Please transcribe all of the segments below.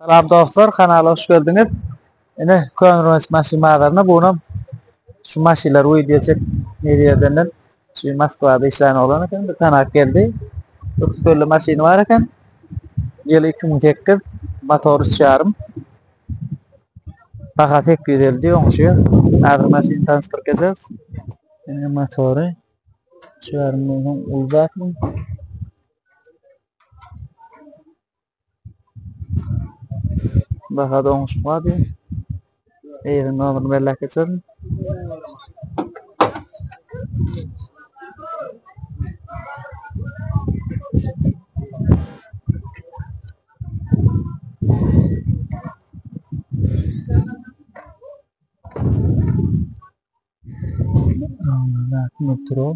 Salam dostlar, kanala hoş geldiňiz. Ine, Köneürgenç maşyn bazaryna bu günüm şu maşynlar video çek ýerdenden şu Moskwada işlän oglan eken, bir tanap geldi. Öküz maşyny bar eken. Ýyly 2008, motor 3.5. Baha 850 diýip oňuşýar. Häzir maşyny tanyşdyryp geçeris. Ine motory 3.5 bolsa uly zatmy? Bahada oňuşyk bar diýip. Eýesiniň nomerini belläp geçerin. Metro.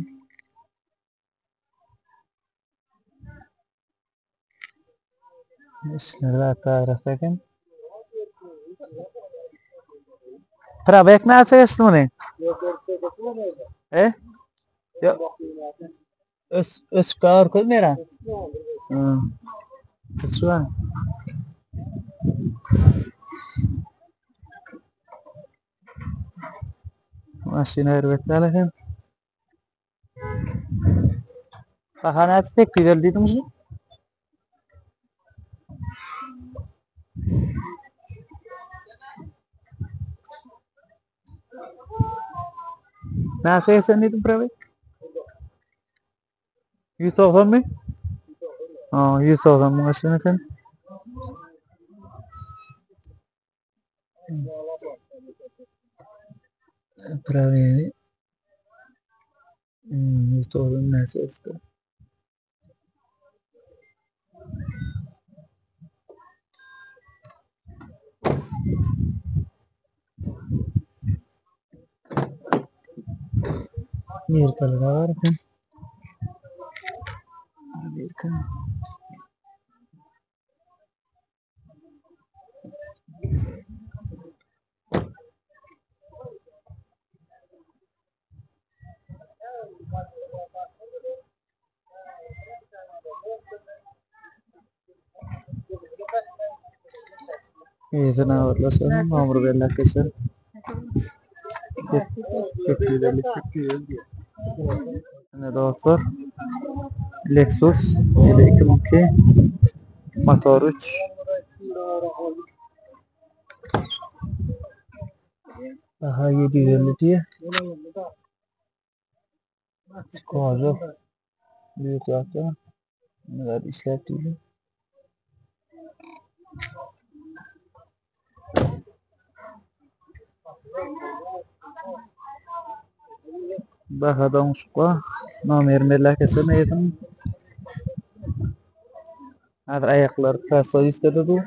Işler zat arasy eken. Probek näçe geçdi muny? E? Yok. Ös ös gar koy mera. Hı. Ös Maşyn erbet däl eken. Baha näçe 850 diýdiňizmi? Näçe geçen diýdim probek? 190 mı? Aa, 190 müň geçen eken. Praviýany 190 näçe geçdi? Mirkalar bar eken. Mirka. Ýene habarlaşalım, nomer belläp geçelim. Ine dostlar, Lexus ýyly 2002, motor 3. Baha 750 diýýär. Koza büyük zatlar. Neler işläp diýdi. Bahada oňşuk bar. Nomerini belläp geçelim eýesiniň. Häzir aýaklar prostoý diskada dur.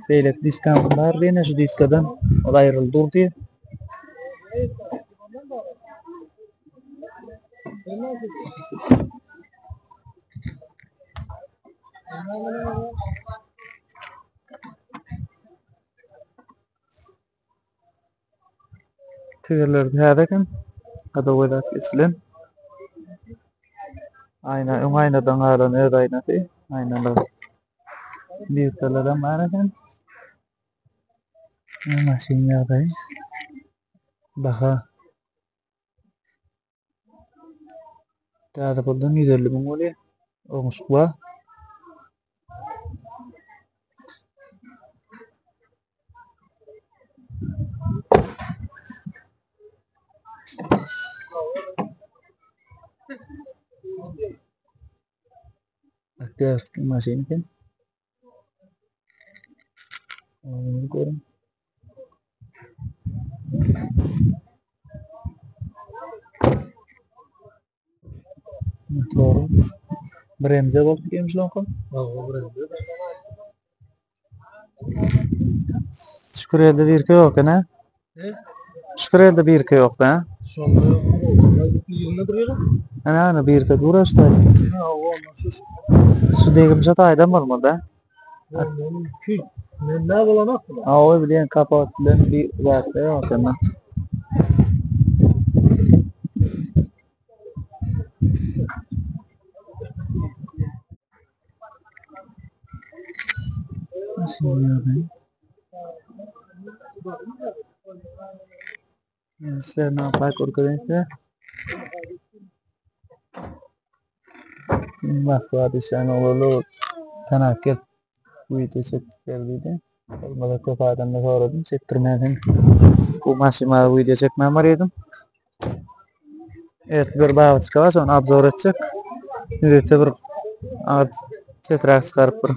Beýleki diskam bar diýene şu diskadan ol aýryldy dur diýe. Tigirler täze eken. Gadowy zat geçilen. Aýna, öň aýnadan galan öz aýnasy. Aýnalar. Birkalarem bar eken. Maşyn ýagdaýy. Baha. Täze puldan 150 müň bolýar. Oňuşyk bar. Aktiýarskiý maşyn eken. Onu görün. Motory Bremze bolup gelmiş loňka. Şükür elde birki ýok ene. Şükür elde birki ýok da. Şonda ýerinde durýar. Ana ana birki dur işte. Ha, o şu. Şu degimçe taýdan bolmaly da. Mümkin. Men ne bolan aklıma? Ha o bilen kapat bilen bir zatda ýok ene. Maşynyň ýagdaýy. Işlerini apak görkezeyim size. Moskwa düşen oglanlar tanap gelip wideo çekip berdi. Bolmasa köp adamdan soradym çekdirmänsiň. Bu maşyna wideo çekmän barýardym. Evet bir babaçka bar şony obzor etjek. Ýörite bir at çeträk çykaryp bir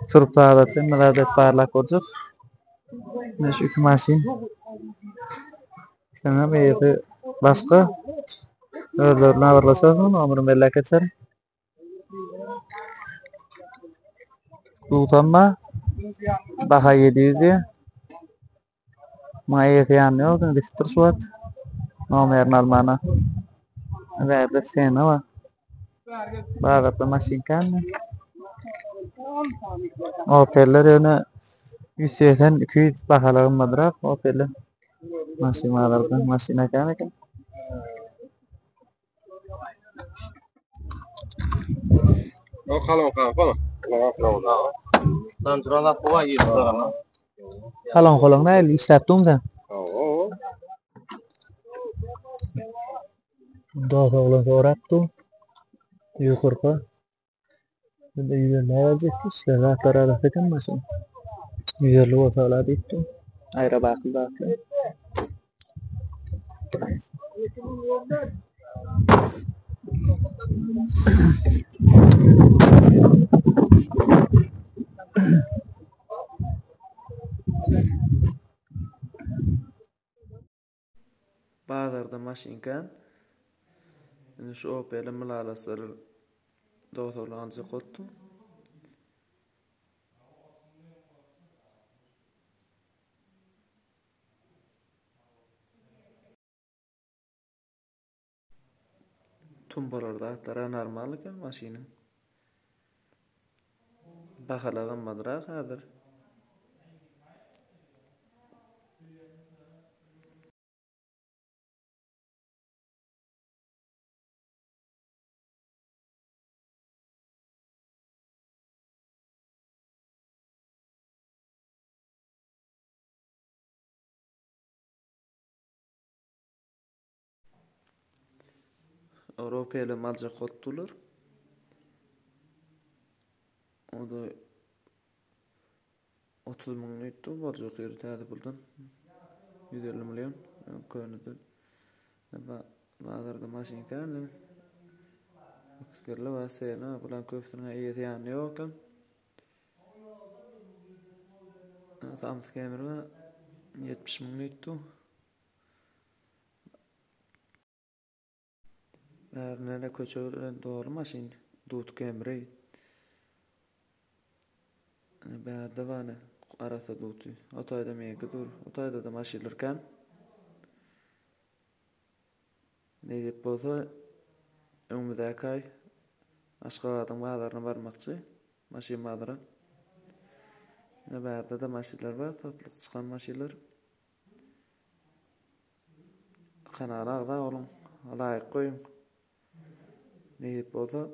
sürüp zat hemme zat edip barlap görjek. Mine şu iki maşyn. Ikisiniň eýesi başga. Özlerine habarlaşarsyň, nomerini belläp geçerin. Utanma. Baha 700 diýýär. Muňa eýesi ýanynda ýok, diňe gitipdir şu wagt. Nomerini almana. Bärde sena bar. Bazarda maşyn känmi? Opeller ýöne 180 200 bahalar gymmadrak Opeller. Maşyn bazarda maşyna kän eken. Salon kolon nähili işläp durmy sen? Dos oglan sorap dur. 140-a. Bunda 150 berjek işler zatlar arasy eken maşyn. 150 bolsa ala diýip dur. Aýra bakly zatly. Bazarda maşyn kän. Indi şu Opel-i mylalaşdyryp dogsorly aljak bolupdym. Tumbalar zatlara normal eken maşynyň. Bahalar gymmadrak häzir. Ewropelem aljak bolupdyrlar. O da 30 müň diýipdi, boljak ýeri täze puldan. 150 million köneden. Bazarda maşyn kän. Öküzgerli bar, sena, bulan köpüsiniň eýesi ýanynda ýok eken. Samsung emir bar. 70 müň diýipdi. Bärinde köçe bilen doly maşyn. Dut Camry. Bärde bany arassa duty. O taýda meňki dur. O taýda da maşynlar kän. Nesip bolsa öňümizdäki aý Aşgabadyň bazaryna barmakçy. Maşyn bazara. Ine bärde de maşynlar bar, satlyk çykan maşynlar. Kanala agza boluň, laýk goýuň. Nesip bolsa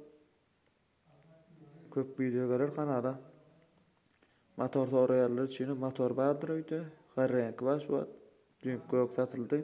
köp wideo geler kanala. Motor soraýanlar üçin motor bardyr öýde. Gar reňki bar şu wagt. Düýnki gök satyldy.